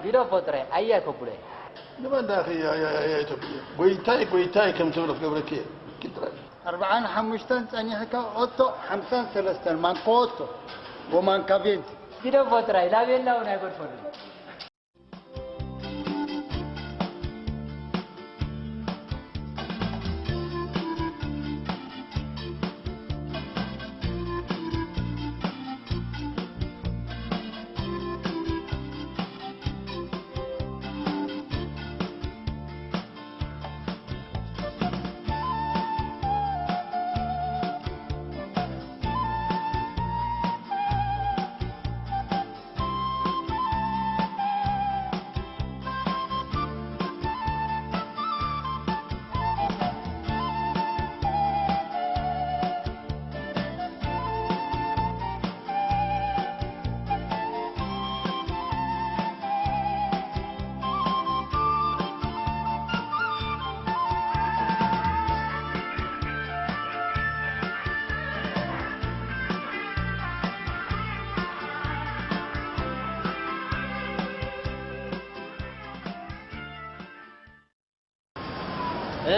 ግደፎ ጥራይ ኣያ ከብሎ እየ። ንመን ዳኺ ኣያ ኣያ ኢትዮጵያ ጎይታይ ጎይታይ ከም ትብሎ ክገብረኪ እየ። ኪድ ጥራይ። ኣርብዓን ሓሙሽተን ጸኒሕካ ኦቶ ሓምሳን ሰለስተን ማንካ ኦቶ ወማንካ ቬንቲ። ግደፎ ጥራይ ላቤላ እውን ኣይገድፈሉን።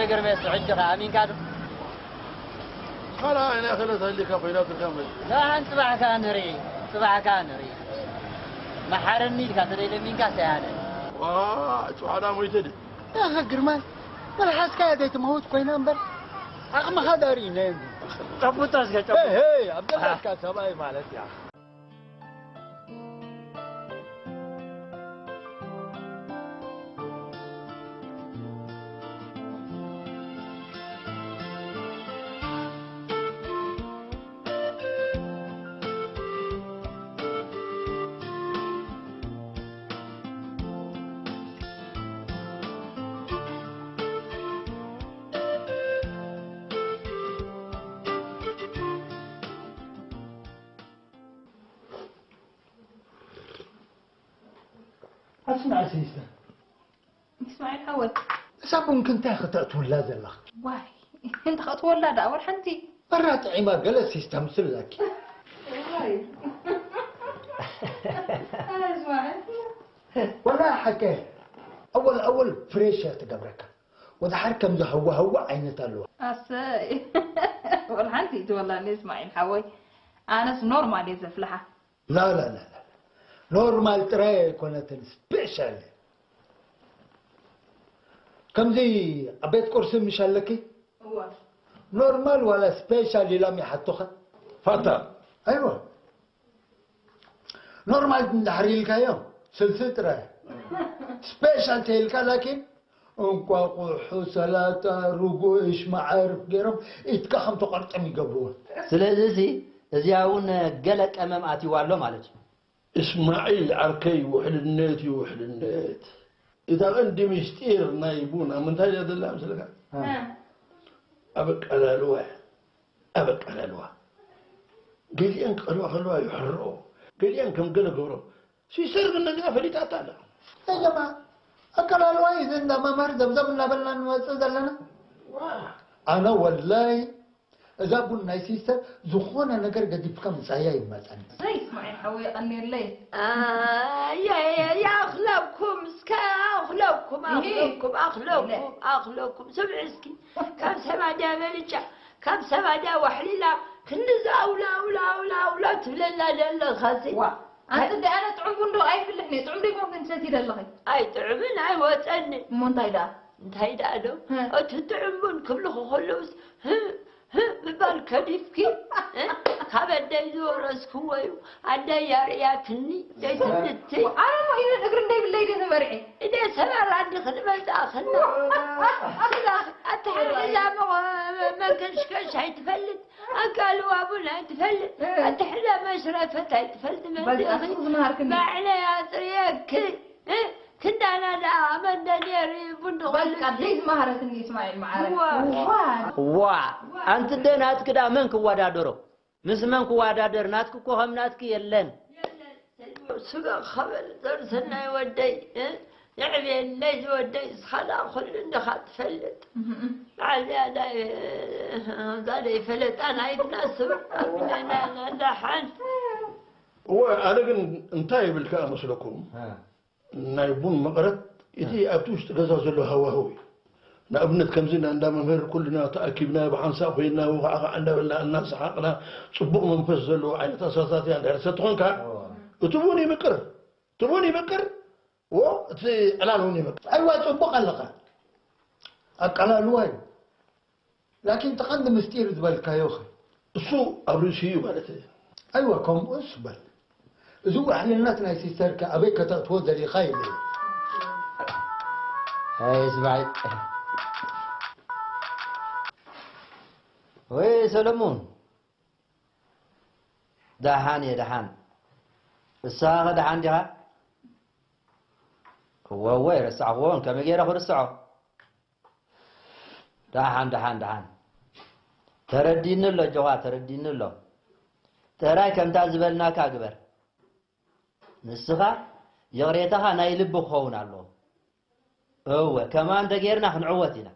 ግርሜስ ሕጂ ከኣ ኣሚንካ ዶ? ኻላ ኣይና ኸለት ሃሊካ ኮይና ትርካም። ዳሓን ጽባሕ ከኣ ንርኢ፣ ጽባሕ ከኣ ንርኢ። መሓረኒ ኢልካ ተደይለሚንካ ሰያነ። ዋ፣ ጭዋዳ ሞይተ ዲ? ያኸ ግርማይ፣ መልሓስካ ዘይትመውት ኮይና እምበር፣ ዓቕምኻ ዳርኢነ። ጨብጦ እስከ ጨብጦ። ሄይ፣ ሄይ፣ ኣብ ዘለካ ሰብኣይ ማለት እያ። ኣስማዕ ሲስተር። እስማዒል ሓወይ። እዛ ቡን ክንታይ ከተእትውላ ዘለኻ? ዋይ፣ እንተ ከእትወላ ደኣ ወላ ሓንቲ። መራ ጥዒማ ገለ ሲስተም ስብለኪ። ዋይ። ኣረ እስማዒል። ወላ ሓቀ። ኣወል ኣወል ፍሬሽ እያ ትገብረካ። ወድሓር ከምዚ ሃዋ ሃዋ ዓይነት ኣለዋ። ኣሰይ። ወላ ሓንቲ ትወላኒ እስማዒል ሓወይ። ኣነስ ኖርማል እየ ዘፍልሓ። ላ ላ ላ ላ። ኖርማል ጥራይ ኣይኮነትን፣ ስፔሻል። ከምዚ ኣብ ቤት ቁርሲ ምሽ ኣለኪ? እወ። ኖርማል ዋላ ስፔሻል ኢሎም ይሓቱኻ? ፋታ። ኣይወ። ኖርማል እንድሕር ኢልካዮም ስልሲ ጥራይ። ስፔሻል ተይልካ ላኪን እንቋቑሖ፣ ሰላጣ፣ ርጉሽ፣ መዓር ገይሮም ኢድካ ከም ተቐርጥም ይገብርዎ። ስለዚ እዚ፣ እዚኣ እውን ገለ ቀመም ኣትይዋ ኣሎ ማለት እዩ። እስማዒል ዓርከይ፣ ውሕልነት እዩ፣ ውሕልነት። እታ ቀንዲ ምስጢር ናይ ቡን ኣብ ምንታይ እያ ዘላ መስለካ? እ። ኣብ ኣቀላልዋ እያ። ኣብ ኣቀላልዋ። ገሊአን ክቐልዋ ከለዋ ይሕርኦ፣ ገሊአን ከም ገለ ገብሮ። ሲስተር ግን ነዚኣ ፈሊጣታ ኣላ። እየማ፣ ኣቀላልዋ እዩ እንዳ መምህር ዘብዘብ እናበልና ንመጽእ ዘለና። ዋ። ኣነ ወላይ እዛ ቡን ናይ ሲስተር ዝኾነ ነገር ገዲፍካ ምጻያ ይመጸኒ። ኣይ፣ እስማዒል ሓወይ፣ የቐንየለይ። ኣይ፣ ኣይ፣ ኣይ፣ ኣኽለኩም፣ እስከ ኣኽለኩም፣ እሂ። ኣኽለኩም፣ ኣኽለኩም፣ ኢለ። ኣኽለኩም። ስምዒ እስኪ፣ ካብ ሰባድያ በልጫ፣ ካብ ሰባድያ ዋሕሊላ፣ ክንድዚ ኣውላ፣ ኣውላ፣ ኣውላ፣ ኣውላ ትብለና ዘለኻሲ። ዋ፣ ኣንቲ ደኣ ኣነ ጥዑም ቡን ዶ ኣይፍልሕን እየ? ጥዑም ዶ ይኮንክን ትሰትዪ ዘለኺ? ኣይጥዑምን ኣይወጸኒ። እሞ እንታይ ደኣ? እንታይ ደኣ ዶ? ህ። እቲ ጥዑም ቡን ክብልኹ ከለውስ፣ ህ፣ ህ ምባል ከዲፍኪ፣ እ? ካብ ኣደይ ዝወረስክዎ እዩ። ኣደይ ኣርእያትኒ፣ ዘይትፍልቲ። ኣነ እሞ ኢደን እግርን ዘይብለይ ድየ ተበርዔ? እደ ሰባራ እንዲ ክንመጽኣ ኸና። ስላ፣ ኣተሓሒዛ ሞ-፣ መንከሽከሽ ኣይትፈልጥ፣ ኣጋልዋ ቡን ኣይትፈልጥ፣ እ። ኣተሓሒዛ መሽረፈት ኣይትፈልጥ፣ በቃ፣ መንዲኺ። እሱ ዝመሃርክኒ። ባዕለይ ኣጽርየኪ፣ እ? ክንዳና ደኣ መን ደንየሪ ቡን ድኾሉ? በቃ፣ ደይ ዝመሃረትኒ እስማዒል መዓረይ። ዋ። ዋ። ዋ፣ ኣንቲ ደ ናትኪ ደኣ መን ክወዳደሮ? ምስ መን ክወዳደር? ናትኪ እኮ ከም ናትኪ የለን። ስጋ ኸበል ዘር ሰናይ ወደይ፣ እ? የዕብየለይ ዝወደይ፣ እስኻ ደኣ ኩሉ እንዲኻ ትፈልጥ። እህ፣ እህ። በዓል ዝያዳ፣ እ፣ እዛ ደይፈለጣ ናይትና ስውር ኣቢለና ኢና ደሓን። እወ፣ ኣነ ግን እንታይ ይብል ከኣ መስለኩም? እ። ናይ ቡን መቐረት እቲ ኣብቲ ውሽጢ ገዛ ዘሎ ሃዋህው እዩ። ንኣብነት ከምዚ እንዳ መምህር ኩልና ተኣኪብና ብሓንሳእ ኮይንና ውኻዕኻዕ እንዳበልና እናሰሓቕና ጽቡቕ መንፈስ ዘለዎ ዓይነት ኣሳታትያ እንድሕር ሰቲ ኮንካ እቲ ቡን ይምቅር፣ እቲ ቡን ይምቅር፣ ዎ እቲ ዕላል እውን ይምቅር። ኣይዋ ጽቡቕ ኣለኻ፣ ኣቀላልዋ እዩ። ላኪን እቲ ቀንዲ ምስጢር ዝበልካዮ ኸ? እሱ ኣብ ርእሲ እዩ ማለት እዩ። ኣይዋ ከምኡስ በል። እዚ ዋሕልነት ናይ ሲስተርከ ኣበይ ከተእትዎ ደሊኻ ኢለ። ኣይ ስማዒ። ወይ ሰለሙን። ደሓን እየ ደሓን። እሳኸ ደሓን ዲኻ? እወ እወ ኣይረሳዕኽዎን፣ ከመይ ገይረ ክርስዖ? ደሓን ደሓን ደሓን። ተረዲኒ ኣሎ ኣጆኻ፣ ተረዲኒ ኣሎ። ጥራይ ከምታ ዝበልናካ ግበር። ንስኻ ይቕሬታኻ ናይ ልቢ ክኸውን ኣለዎ። እወ ከማን ተጌርና ክንዕወት ኢና።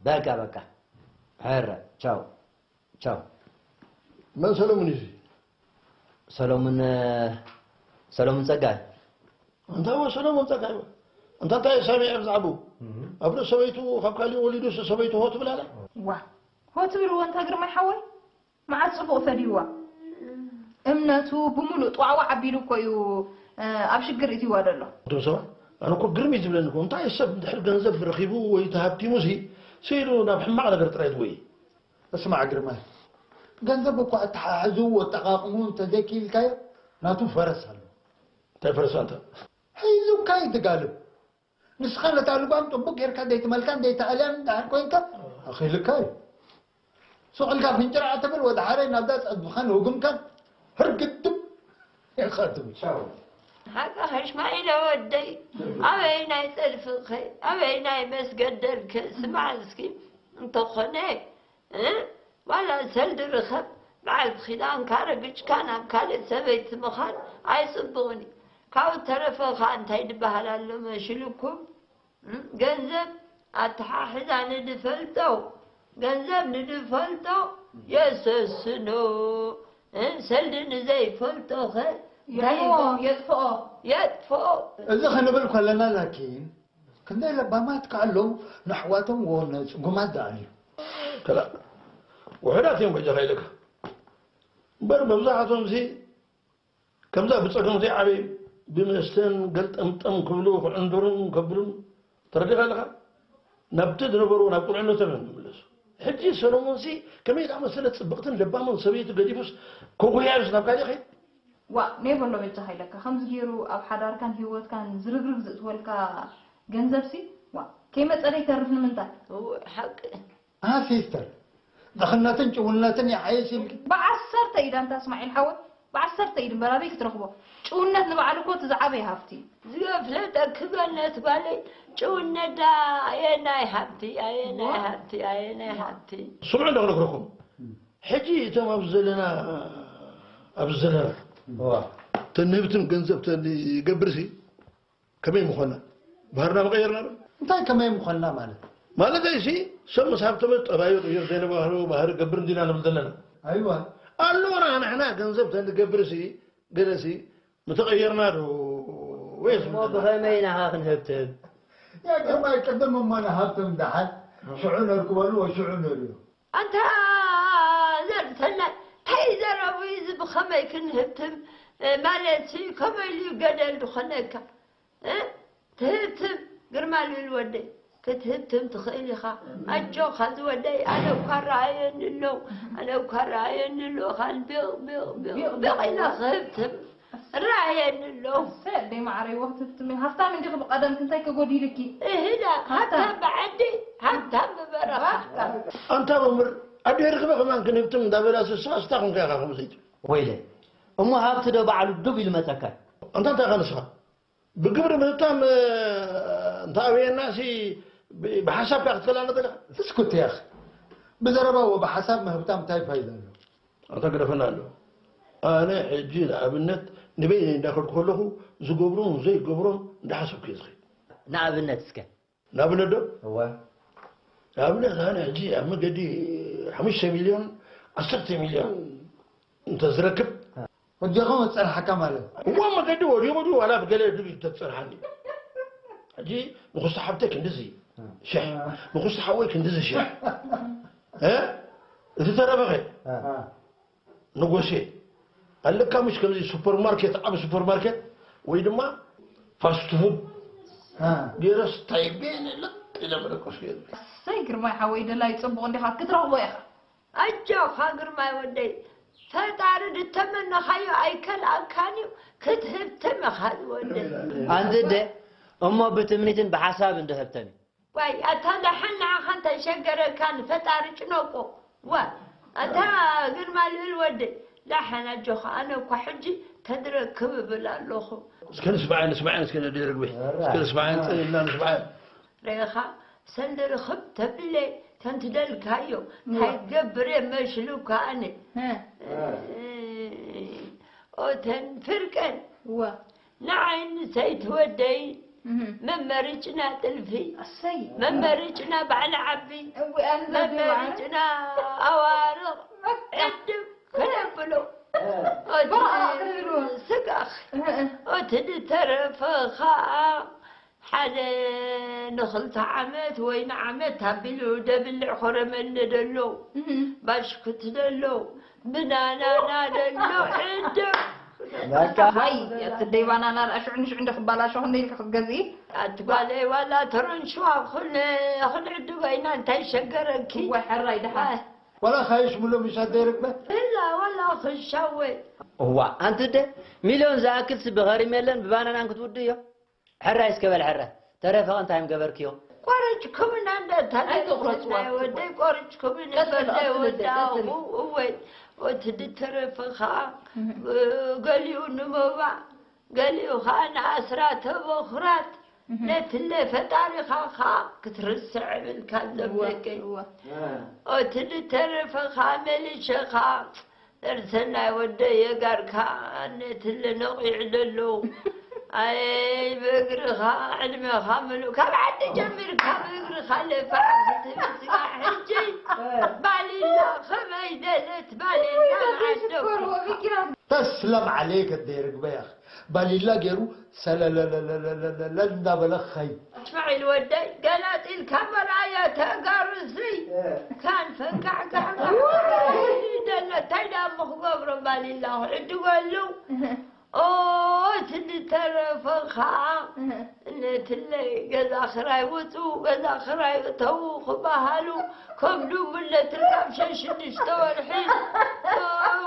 በቃ በቃ። ሕረ ቻው ቻው። መን ሰለሙን እዩ እዚ? ሰለሙን ሰለሙን ጸጋይ። እንታይ ወ ሰለሙን ጸጋይ ወ? እንታ እንታይ ሰሚዐ ብዛዕባኡ? ኣብ ርእሲ ሰበይቱ ካብ ካሊእ ወሊዱስ ሰበይቱ ሆ ትብል ኣላ? ዋ ሆ ትብል ወ እንታ ግርማይ ሓወይ? መዓት ጽቡቕ ፈዲዋ። እምነቱ ብምሉእ ጧዕዋዕ ኣቢሉ እኮ እዩ ኣብ ሽግር እትዋ ዘሎ። እቶም ሰባት ኣነ እኮ ግርም እዩ ዝብለኒ እኮ እንታይ ሰብ ድሕር ገንዘብ ረኺቡ ወይ ተሃብቲሙ ሲ ስኢሉ ናብ ሕማቕ ነገር ጥራይ ዝጎይ። እስማዕ ግርማይ፣ ገንዘብ እኮ ኣተሓሕዝኡ ኣጠቓቕምኡ እንተዘይክኢልካዮ ናቱ ፈረስ ኣሎ። እንታይ ፈረስ ኣንታ? ሒዙካ እዩ ትጋልብ። ንስኻ ነታ ልጓም ጥቡቕ ጌርካ ዘይትመልካን ዘይተኣልያን እንድሕር ኮይንካ ኣኺልካ እዩ። ሱቕ ኢልካ ፍንጭራዕ ትብል ወደ ሓረይ ናብዛ ጸድፍኻን ህጉምካን ህርግድም ኢኻ ትብል። ሓቅኻ ሽማዒለ ወደይ፣ ኣበይ ናይ ጸድፍኸ ኣበይ ናይ መስገደልከ ስማዕ እስኪ እንተኾነ እ ዋላ ሰልዲ ርኸብ በዓል ኪዳንካ ረግጭካ ናብ ካልእ ሰበይቲ ምኻድ ኣይጽቡቕን እዩ። ካብኡ ተረፈ ኸኣ እንታይ ድበሃል ኣሎ መሲልኩም? ገንዘብ ኣተሓሕዛ ንድፈልጦ ገንዘብ ንድፈልጦ የሰስኖ ሰልዲ ንዘይፈልጦ ኸ የጥፍኦ የጥፍኦ። እዚ ክንብል ከለና ላኪን ክንደይ ለባማት ከኣለዉ ንኣሕዋቶም ወ ንጽጉማት ደኣ እዩ። ከላ ውሑዳት እዮም በጃኻ ኢለካ እምበር መብዛሕቶም ሲ ከምዛ ብጸገም ዘይዓበዩ ብመስተን ገልጠምጠም ክብሉ ክዕንድሩን ከብሉን ተረዲኻ ኣለኻ። ናብቲ ዝነበሩ ናብ ቁልዕነቶም እዮም ዝምለሱ። ሕጂ ሰሎሞንሲ ከመይ ዝኣመሰለ ጽብቕትን ለባምን ሰበይቲ ገዲፉስ ከጉህያዩስ ናብ ካሊእ ኸይድ? ዋእ ኔቨር ሎ በጃኻ ኢለካ ከምዚ ገይሩ ኣብ ሓዳርካን ሂወትካን ዝርግርግ ዝእትወልካ ገንዘብሲ ዋእ ከይመጸ ዶ ይተርፍ ንምንታይ? እወ ሓቂ። ኣህ ሲስተር ድኽነትን ጭውነትን ይሓይሽ ኢልኪ? ብዓሰርተ ኢድ ኣንታ እስማዒል ሓወይ ብዓሰርተ ኢድ እምበር ኣበይ ክትረኽቦ? ጭውነት ንባዕሉ እኮ እቲ ዝዓበየ ሃፍቲ እዩ። ዝገፍለጠኪ ገነት ጓለይ ጭውነት ደኣ ኣየናይ ሃብቲ ኣየናይ ሃብቲ ኣየናይ ሃብቲ። ስምዑ እንዶ ክነግረኩም ሕጂ እቶም ኣብዚ ዘለና ኣብዚ ዘለና ተንህብትም ገንዘብ ተንገብርሲ ከመይ ምኾና ባህርና ምቐየርና ዶ? እንታይ ከመይ ምኾና ማለት? ማለተይ ሲ ሰብ ምስ ሃብተመ ጠባዩ ይቕይር ዘይንባህሎ ባህሪ ገብር እንዲና ንብል ዘለና። ኣይዋ ኣሎና ንሕና ገንዘብ ተንገብርሲ ገለሲ ምተቐየርና ዶ? ወይስ እሞ ብኸመይ ኢና ክንህብትም? ያ ግርማይ ቅድም እሞ ንሃብትም ደሓን ሽዑ ነርክበሉ ወሽዑ ንርእዮ። ኣንታ ዘርሰናይ ታይ ዘረቡ እዚ ብኸመይ ክንህብትም ማለት ከመይ ኢሉ ገደል ዝኾነካ ትህብትም ግርማ ልብል ወደይ ክትህብትም ትኽእል ኢኻ ኣጆኻ ዝወደይ ኣነ እኳ ረኣየኒ ኣሎ ኣነ እኳ ረኣየኒ ኣሎ ኻን ቢቕ ቢቕ ቢቕ ቢቕ ኢላ ክህብትም ረኣየኒ ኣሎ ኣሰይ ኣደይ ማዓረይ ወክትብትም ሃፍታም እንዲኺ ብቐደምኪ እንታይ ከጎዲልኪ እህዳ ሃብታም ብዓዲ ሃብታም ብበረኻ ኣንታ መምህር ኣደይ ርኽበ ከማን ክንህብትም እንዳበላ ስስኻ ስታ ኮንካ ኢኻ ከምኡ ዘይትብል ወይለ እሞ ሃብቲ ዶ ባዕሉ ዱብ ኢሉ መጸካ ኣንታ እንታይ ኢኻ ንስኻ ብግብሪ ምህብታም እንተኣበየናሲ ብሓሳብ ካ ክትከላና ዘለካ እስኩት ያኽ ብዘረባ ወብሓሳብ ምህብታም እንታይ ፋይዳ ኣሎ ኣታ ግደፈና ኣሎ ኣነ ሕጂ ንኣብነት ንበይነይ እንዳኸድኩ ከለኹ ዝገብሮን ዘይገብሮን እንዳሓሰብኩ እየ ዝኸይድ ንኣብነት እስከ ንኣብነት ዶ እወ ንኣብነት ኣነ ሕጂ ኣብ መገዲ ሓሙሽተ ሚልዮን ዓሰርተ ሚልዮን እንተዝረክብ እዚኹም ዝጸንሓካ ማለት። እዋ መገዲ ወዲቑ ድዩ ዋላ ብገለ ድዩ ተዝጸንሓኒ? ሕጂ ንኹስቲ ሓብተይ ክንድዚ ሽሕ፣ ንኹስቲ ሓወይ ክንድዚ ሽሕ። እ? እቲ ተረፈኸ? ንጎሴ ኣለካ ምሽ ከምዚ ሱፐርማርኬት፣ ዓቢ ሱፐርማርኬት ወይ ድማ ፋስት ፉድ ገይረስ ታይ ቤነ ልጥ ኢለ መደቀሱ የለ። እሰይ ግርማይ ሓወይ ደላይ ጽቡቕ እንዲኻ ክትረኽቦ ኢኻ። ኣጆኻ ግርማይ ወደይ፣ ፈጣሪ ድተመነኻዮ ኣይከልኣካን እዩ፣ ክትህብትም ኢኻ ዝወደይ። ኣንቲ እደ እሞ ብትምኒትን ብሓሳብ እንዶ ህብተም እዩ። ዋይ ኣታ ደሓን ንዓኻ እንታይ ሸገረካ፣ ንፈጣሪ ጭነቆ። ዋ ኣታ ግርማ ልብል ወደይ፣ ደሓን ኣጆኻ፣ ኣነ እኳ ሕጂ ተድረክብ እብል ኣለኹ። እስከ ንስምዓን ንስምዓን እስከ ነደይ ርግቢ እስከ ንስምዓን ጸኒልና ንስምዓን። ሬኻ ሰንደርኽብ ተብለ ተንትደልካዮ እንታይ ገብረ መሽሉካ ኣነ ኦተን ፍርቀን ንዓይ ንሰይቲ ወደይ መመርጭና ጥልፊ መመርጭና ባዕሊ ዓቢ መመርጭና ኣዋርቕ ዕድም ክነብሎ ስጋኽ እቲ ዝተረፈ ኸዓ ሓደ ንኽልተ ዓመት ወይ ንዓመት ታቢሉ ደብልዕ ኾረመለ ደሎ ባሽኩት ደሎ ብናናና ደሎ ዕድም ዋይ እቲ ደይ ባናና ደኣ ሽዑ ንሽዑ እንደ ክባላሾ ክንደ ኢልካ ክትገዝኢ ኣቲ ጓለይ ዋላ ተረንሽዋ ኩነ ክንዕድጎ ኢና እንታይ ሸገረኪ ወይ ሕራይ ድሓን ዋላ ካይሽ ሙሉ ምሻት ዘይርግበ እላ ዋላ ክሻወይ እዋ ኣንቲ ደ ሚልዮን ዝኣክል ስቢ ኸሪም የለን ብባናናን ክትውድእ እዮ ሕራይ እስከ በል ሕራይ ተረፈ እንታይ ምገበርክዮ? ቆረጭኩምና እንዳታለልኩምና ወደይ ቆረጭኩምን በለ ወዳኹ እወይ እቲ ድተረፈ ከዓ ገሊኡ ንመባእ ገሊኡ ከዓ ንኣስራተ በኹራት ነትለ ፈጣሪኻ ከዓ ክትርስዕ እብልካ ዘብለቀይ እቲ ድተረፈ ከዓ መሊሸ ከዓ እርሰናይ ወደይ የጋርካ ነትለ ነቒዑ ዘሎ ኣይ ብእግርኻ ዕድመኻ ምሉእ ካብ ዓዲ ጀሚርካ ብእግርኻ ለፋዕ ክትብል ስጋዕ ሕጂ ባሊላ ከመይ ደለት ባሊላ ንዓደኩም ተስለም ዓለይከ ደይርግበ ያኽ ባሊላ ገይሩ ሰለለለለለለለ እንዳበለ ኸይ እስማዒል ወደይ ገላጢልካ መርኣያ ተጋሩሲ ካን ፈንካዕካዕካዕ ደሎ እንታይ ዳ እሞ ክገብሮ ባሊላ ክዕድገሉ ኦት ዝተረፈ ኸዓ ነትለይ ገዛ ክራይ ውፁ ገዛ ክራይ እተዉ ክበሃሉ ከም ድሙነት ርካብ ሸሽ ሽዱሽተ ወርሒ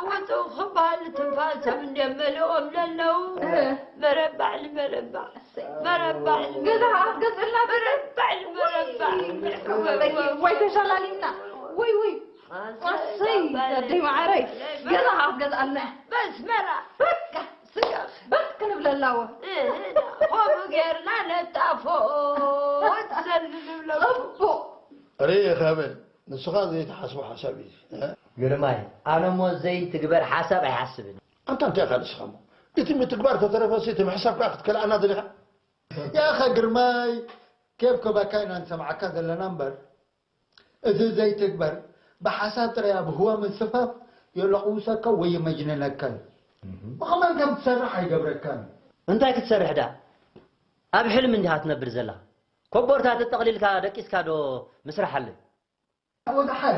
ውፁ ክበሃል ትንፋሶም እንደ መሊኦም ለለዉ መረባዕ ንመረባዕ መረባዕ ገዛ ክትገዝእልና መረባዕ ንመረባዕ ወይ ተሸላሊምና ወይ ወይ ኣሰይ ኣደይ መዓረይ ገዛ ክትገዝኣልና በስመራ በቃ ስጋኽ በስ ክንብለላዎ ከምኡ ጌርና ነጣፎ ትሰል ንብለኩም ጽቡቕ ርእ ኸበል ንስኻ ዘይትሓስቦ ሓሳብ እዩ እዚ። እ? ግርማይ ኣነ እሞ ዘይትግበር ሓሳብ ኣይሓስብን። ኣንታ እንታይ ኢኻ ንስኻ እሞ እቲ ምትግባር ተተረፈሲ እቲ ምሕሳብ ከኣ ክትከልኣና ደሊኻ? ያኸ ግርማይ ኬፍ ከበካ ኢና ንሰምዓካ ዘለና እምበር እቲ ዘይትግበር ብሓሳብ ጥራይ ኣብ ህዋ ምስፋፍ የለቑውሰካ ወይ የመጅነነካ እዩ። ብኸመይ ከም ትሰርሕ ኣይገብረካን እዩ። እንታይ ክትሰርሕ ደኣ? ኣብ ሕልሚ እንዲኻ ትነብር ዘለኻ? ኮቦርታ ተጠቕሊልካ ደቂስካ ዶ ምስራሕ ኣለ? ወድሓር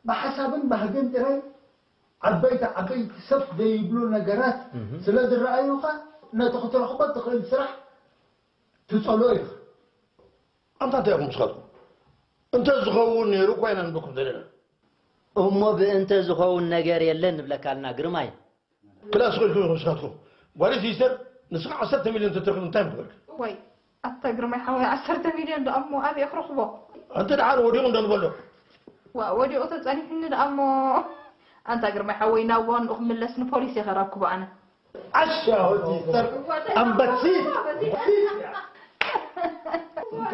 ብሓሳብን ባህግን ጥራይ ዓበይቲ ዓበይቲ ሰብ ዘይብሉ ነገራት ስለ ዝረኣዩኻ ነቲ ክትረኽቦ ትኽእል ስራሕ ትጸልኦ ኢኻ። ኣንታ እንታይ ኢኹም ንስኻትኩም? እንተ ዝኸውን ነይሩ እኳ ኢና ንብለኩም ዘለና። እሞ ብእንተ ዝኸውን ነገር የለን ንብለካ ኣለና ግርማይ። ክላስ ኮይንኩም ኢኹም ንስኻትኩም። ጓለይ ሲስተር ንስኻ ዓሰርተ ሚልዮን ተትረኽብ እንታይ ምገበርክ? ዋይ ኣታ ግርማይ ሓወይ ዓሰርተ ሚልዮን ደኣ እሞ ኣበይ ክረኽቦ? ኣንተ ደሓር ወዲቑ እንዶ ንበሎ። ዋ ወዲቑ ተጸኒሑኒ ደኣ እሞ ኣንታ ግርማይ ሓወይ ናብ ዋንኡ ክምለስ ንፖሊስ እየ ከረክቦ ኣነ። ዓሻ ሆ ሲስተር ኣንበሲት።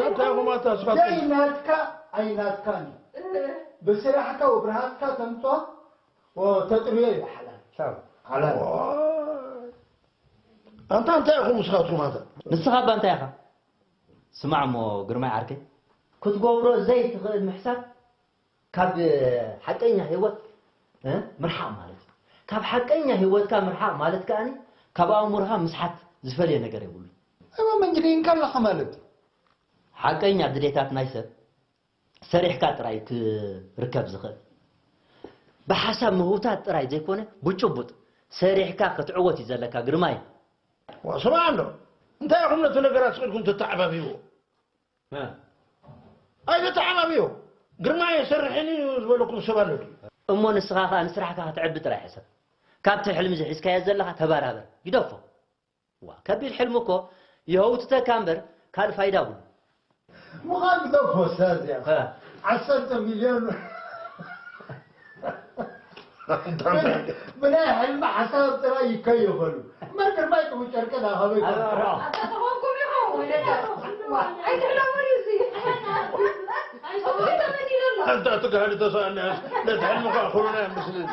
እንታይ ኢኹም ኣታ ንስኻትኩም? ዘይናትካ ኣይናትካን እዩ። ብስራሕካ ወብርሃትካ ተምፅኦ ተጥርዮ እዩ ሓላል። ሓላል። ኣንታ እንታይ ኢኹም ንስኻትኩም ኣንታ? ንስኻ እባ እንታይ ኢኻ? ስማዕ እሞ ግርማይ ዓርከይ፣ ክትገብሮ ዘይትኽእል ምሕሳብ ካብ ሓቀኛ ህይወት ምርሓቕ ማለት እዩ። ካብ ሓቀኛ ህይወትካ ምርሓቕ ማለት ከኣኒ ካብ ኣእምሮኻ ምስሓት ዝፈልየ ነገር የብሉ። እሞ መንጅሪንካ ኣለኻ ማለት እዩ። ሓቀኛ ድሌታት ናይ ሰብ ሰሪሕካ ጥራይ ክርከብ ዝኽእል። ብሓሳብ ምህውታት ጥራይ ዘይኮነ ብጭቡጥ ሰሪሕካ ክትዕወት እዩ ዘለካ ግርማይ። ዋ፣ ስማዕ ኣሎ። እንታይ ኢኹም ነቲ ነገር ኣስቒልኩም ተተዓባብይዎ? ኣይተተዓባብዮ። ግርማይ የሰርሕን እዩ ዝበለኩም ሰብ ኣሎ ድዩ? እሞ ንስኻ ኸኣ ንስራሕካ ከተዕቢ ጥራይ ሕሰብ። ካብቲ ሕልሚ እዚ ሒዝካዮ ዘለኻ ተባራበር። ግደፎ። ዋ፣ ከቢድ ሕልሚ እኮ የህውትተካ እምበር ካልእ ፋይዳ ብሉ። ምዃን ግደፎ፣ ኡስታዝ እያ። እ። ዓሰርተ ሚልዮን ብናይ ሕልሚ ሓሳብ ጥራይ ይከየፈሉ። እምበር ግርማይ ጥቡ ጨርቂ ዳ ኸበይ ኣታ ተኾንኩም ኢኹም ወለዳ። ዋ፣ ኣይትሕለሙን እዩ እዚ። ኣይትሕለሙን እዩ። ኣንታ እቲ ጋህዲ ተሰኣልናዮስ ነቲ ሕልሚ ከዓ ኩሉና እዮም ምስለዚ።